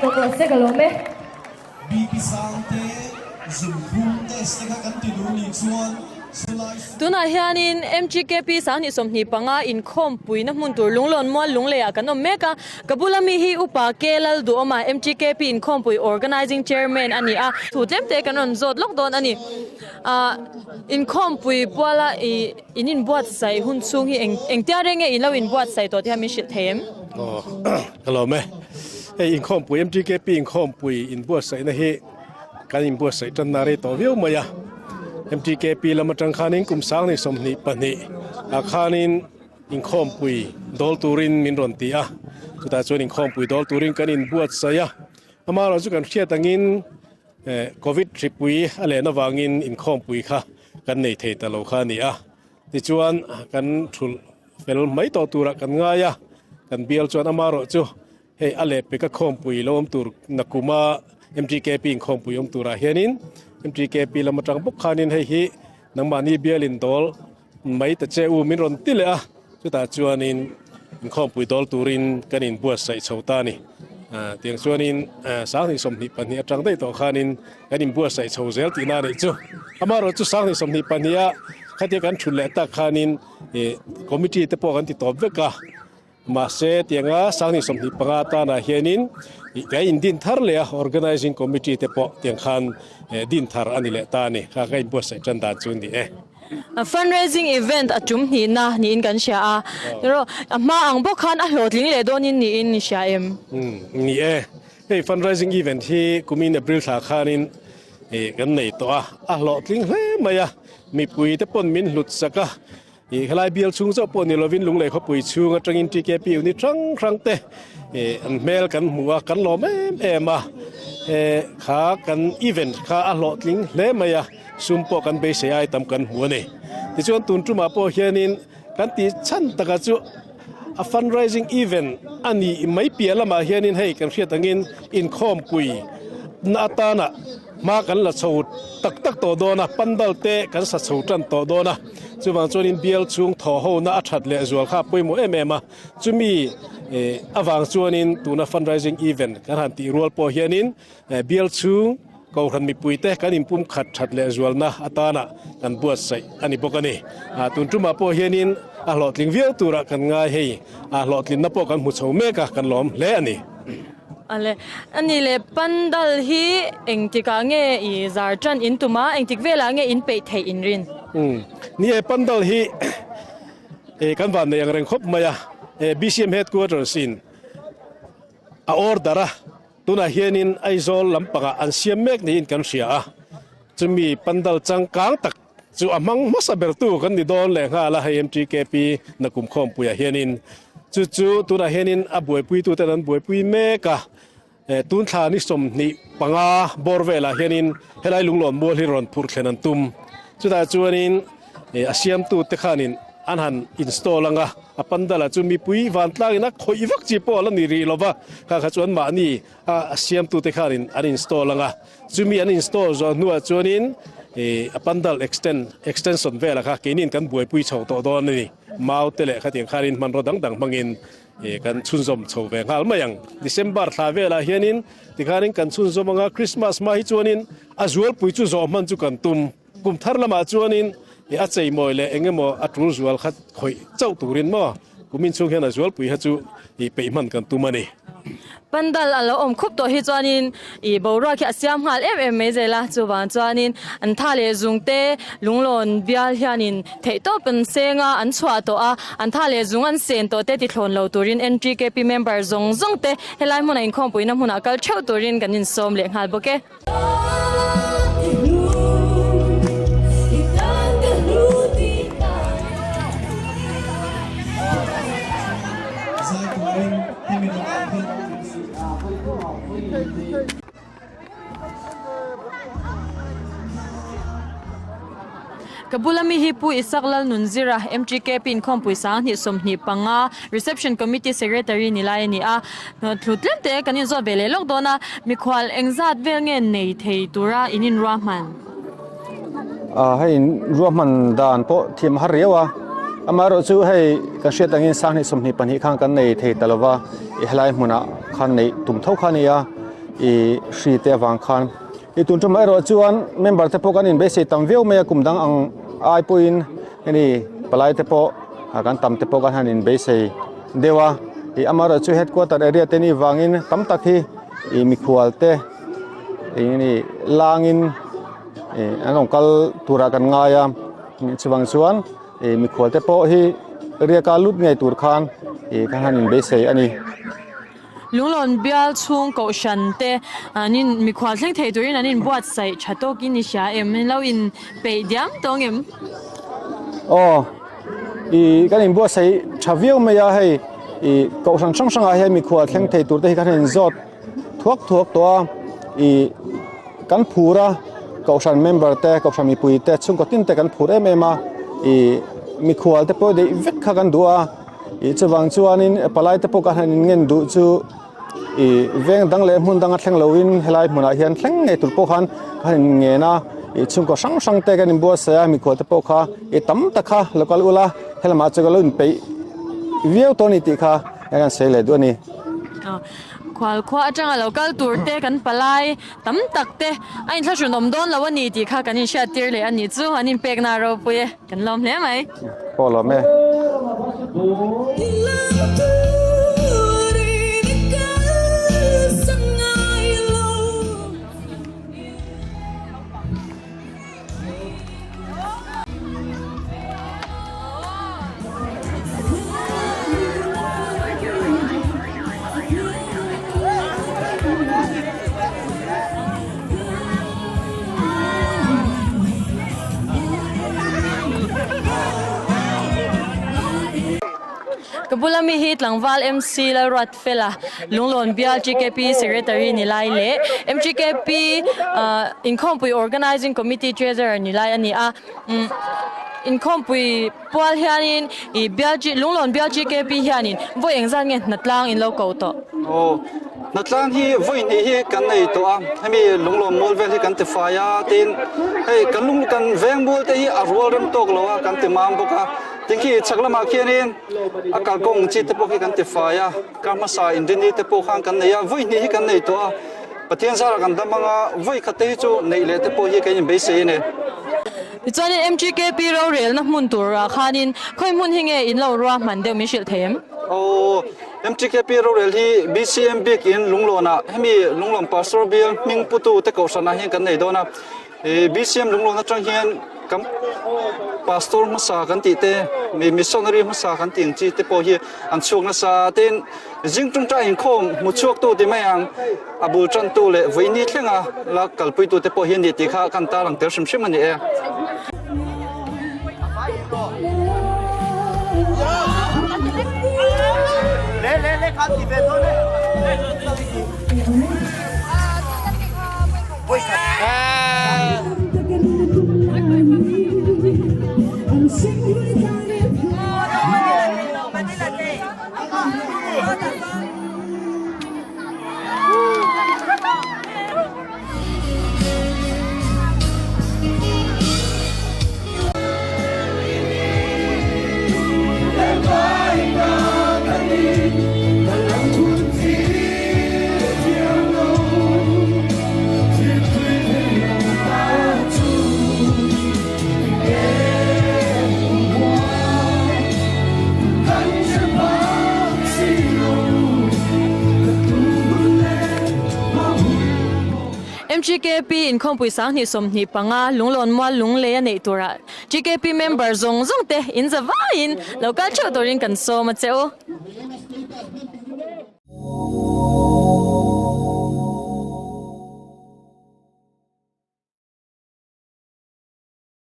bawk rawh se ka lawm e. BP sang te, zunphum test te kha kan ti duh nih chuan chulai Tunah hianin MGKP 2025 inkhawmpuina hmun tur Lunglawn Mual Lungleiah kan awm mek a. Ka bula mi hi Upa K Lalduhawma MGKP inkhawmpui Organising Chairman a ni a. Thu tlemte kan rawn zawt lawk dawn a ni. Ahh inkhawmpui puala ih in inbuatsaih hun chhung hi eng engtia reng nge in lo inbuatsaih tawh tih kha min hrilh thei em? Aw ka lawm e. Hei inkhawmpui MTKP inkhawmpui inbuatsaihna hi kan inbuatsaih tanna rei tawh viau mai a. MTKP lam atang khanin kum 2022 ah khanin inkhawmpui dawl turin min rawn ti a. Chutah chuan inkhawmpui dawl turin kan inbuatsaih a. Amaherawhchu kan hriat angin Covid hripui a len avangin inkhawmpui kha kan nei thei ta lo kha a ni a. Tichuan kan thulh fel mai tawh turah kan ngai a, kan bial chuan amaherawh chu hei a leh peka khawmpui lo awm tur nakuma MTKP inkhawmpui awm turah hianin MTKP lam atang bawk khanin hei hi nangmahni bialin dawl mai ta che u min rawn ti leh a, chutah chuanin inkhawmpui dawl turin kan inbuatsaih chho ta a ni. Tiang chuanin 2022 atang daih tawh khanin kan inbuatsaih chho zel tihna a nih chu. Amaherawh chu 2022 a khatia kan thut leh tak khanin committee te pawh kan ti tawp vek a. Mahse, tianga 2025 tanah hianin kan indin thar leh a, Organising Committee te pawh tiang khan din thar a ni leh ta a ni. Kha ka inbuatsaih tan dan chu a ni e. Fundraising event a tum hnihna niin kan hria a, erawh a hma ang bawk khan a hlawhtling leh dawnin niin i hria em? Ni e, hei fundraising event hi kumin April thla khanin kan nei tawh a, a hlawhtling hle mai a, mipui te pawn min hlut sak a, Ih helai bial chhung chauh pawh ni lovin Lunglei khawpui chhung atangin TKP unit hrang hrang te ih an hmel kan hmu a, kan lawm em em a. He kha kan event kha a hlawhtling hle mai a, sum pawh kan beisei ai tam kan hmu a ni. Tichuan tun tumah pawh hianin kan tih chhan taka chu a fundraising event a nih mai piah lamah hianin hei kan hriat angin inkhawmpui na atana Hma kan la chho tak tak tawh dawn a, pandal te kan sa chho tan tawh dawn a, chuvang chuanin bial chhung thaw hona a that leh zual kha a pawimawh em em a, chumi avang chuanin tuna fundraising event kan han tih rual pawh hianin bial chhung Kohhran mipuite kan inpum khat that leh zualna atana kan buatsaih a ni bawk a ni. Tun tumah pawh hianin a hlawhtling viau turah kan ngai hei, a hlawhtlinna pawh kan hmu chho mek a, kan lawm hle a ni. Ale, ani leh pandal hi engtikah nge i zar tan in tum a, engtik velah nge in peih theih in rin? Umm, ni e, pandal hi e kan van nei ang reng khawp mai a, e BCM headquarters in a order a, tunah hianin Aizawl lampangah an siam mek niin kan hria a, chumi pandal changkang tak chu a hmang hmasa bertu kan ni dawn leh nghal a, hei MTKP nakum khawmpuiah hianin chu chu tunah hianin a buaipuituten an buaipui mek a, tun thla ni 25 bawr velah hianin helai lunglawn mual hi rawn phurh thlen an tum. Chutah chuanin a siamtute khanin an han install ang a, a pandala chu mipui vantlangin a khawih vak chi pawh a la ni rih lo va, kha kha chuan mahni a siamtute khanin an install ang a. Chumi an install zawh hnuah chuanin a pandal extend extension velah kha keiniin kan buaipui chho tawh dawn a ni. Mau te leh khatiang khanin hmanraw dang dang hmangin kan chhunzawm chho ve nghal mai ang. December thla velah hianin tikhanin kan chhunzawm anga Christmas hma hi chuanin a zualpui chu zawh hman chu kan tum. Kum thar lamah chuanin a cheimawi leh eng emaw a tul zual kha khawih chauh turin maw kumin chhung hian a zualpui kha chu peih hman kan tum a ni. Pandal a lo awm khup tawh hi chuanin ih boruak hi a siam nghal em em mai zel a, chuvang chuanin an tha leh zung te lunglawn bial hianin theihtawp an seng a, an chhuah tawh a, an tha leh zung an sen tawh te tithlawn lo turin NTKP member zawng zawng te helai hmunah inkhawmpuina hmunah kal theuh turin kan insawm leh nghal bawk e. Ka bula mi hi Pu Isak Lalnunzira, MTKP inkhawmpui 2025, Reception Committee Secretary ni lai a ni a. Thlu tlem te kan inzawt ve leh lawk dawn a, mikhual engzat vel nge nei thei tura in inruahman? Hei ruahman dan pawh thiam a har riau a, amaherawh chu hei kan hriat angin 2022 khan kan nei thei ta lova, i helai hmunah khan neih tum tho kha a ni a. i hri te avang khan. I tun tumah erawh chuan member te pawh kan inbeisei tam viau mai a, kum dang ang ai pawhin heni palai te pawh kan tam te pawh kan han inbeisei deuh a. I amaherawhchu headquarter area te nih vangin tam tak hi i mikhual te engini langin an rawn kal turah kan ngai a, chuvang chuan mikhual te pawh hi riaka lut ngei tur khan kan han inbeisei a ni. Lunglawn bial chhung kohhran te an in mikhual thleng thei turin an inbuatsaih tha tawkin i hria em? An lo in peih diam tawng em? Aw, i kan inbuatsaih tha viau mai a, hei i kohhran hrang hrangah hian mikhual thleng thei tur te hi kan inzawt thuak thuak tawh a, i kan phur a, kohhran member te, kohhran mipui te, chhungkaw tin te kan phur em em a, i mikhual te pawh deih vek kha kan duh a. Ih chuvang chuanin palai te pawh ka han in ngen duh chu ih veng dang leh hmun danga thleng loin helai hmunah hian thleng ngei tur pawh khan ka han in ngen a, ih chhungkaw hrang hrang te kan inbuatsaih a mikhual te pawh kha ih tam tak kha lo kal ula helamah chu ka lo inpeih viau tawh a ni tih kha kan han sawi leh duh a ni. Khual khua atanga lo kal tur te kan palai tam tak te a inthlahrun awm dawn lo a ni tih kha kan inhriat tir leh a nih chu an inpekna a ropui e. Kan lawm hle mai. Pawh lawm e. Ka bula mi hi tlangval MC Lalruatfela Lunglawn bial GKP Secretary ni lai leh MGKP inkhawmpui Organising Committee Treasurer ni lai a ni a. Inkhawmpui pual hianin ih bial Lunglawn bial GKP hianin vawi engzat nge hnatlang in lo ko tawh? Aw, hnatlang hi vawi hnih hi kan nei tawh a, hemi Lunglawn mual vel hi kan ti fai a tin hei kan lung kan veng mual te hi a rual rem tawk lo a kan ti mam bawk a, tin khi chhak lamah khianin a kalkawng chi te pawh khi kan ti fai a, kar hmasa inrini te pawh khan kan nei a, vawi hnih hi kan nei tawh a. Pathian zara kan dam anga vawi khat te hi chu neih leh te pawh hi kan inbeisei a ni. Tichuanin MGKP rorelna hmun turah khanin khawi hmun hi nge in lo ruahman deuh min hrilh thei em? Aw, MGKP rorel hi BCM bik in Lunglawnah hemi Lunglawn Pastor Bial hming putu te kohhranah hian kan nei dawn a. BCM Lunglawn atang hian kan Pastor hmasa kan tih te, Missionary hmasa kan tih ang chi te pawh hi an chhuak nasa tin Zing tungtai inkhawm hmu chhuaktu ti mai ang, a bul tantu leh vawiini thlenga la kalpuitu te pawh hi a ni tih kha kan tarlang tel hrim hrim a ni e. MGKP inkhawmpui 20 25 Lunglawn mual lunglei a neih turah GKP member zawng zawng te in za vaiin lo kal theuh turin kan sawm a che u.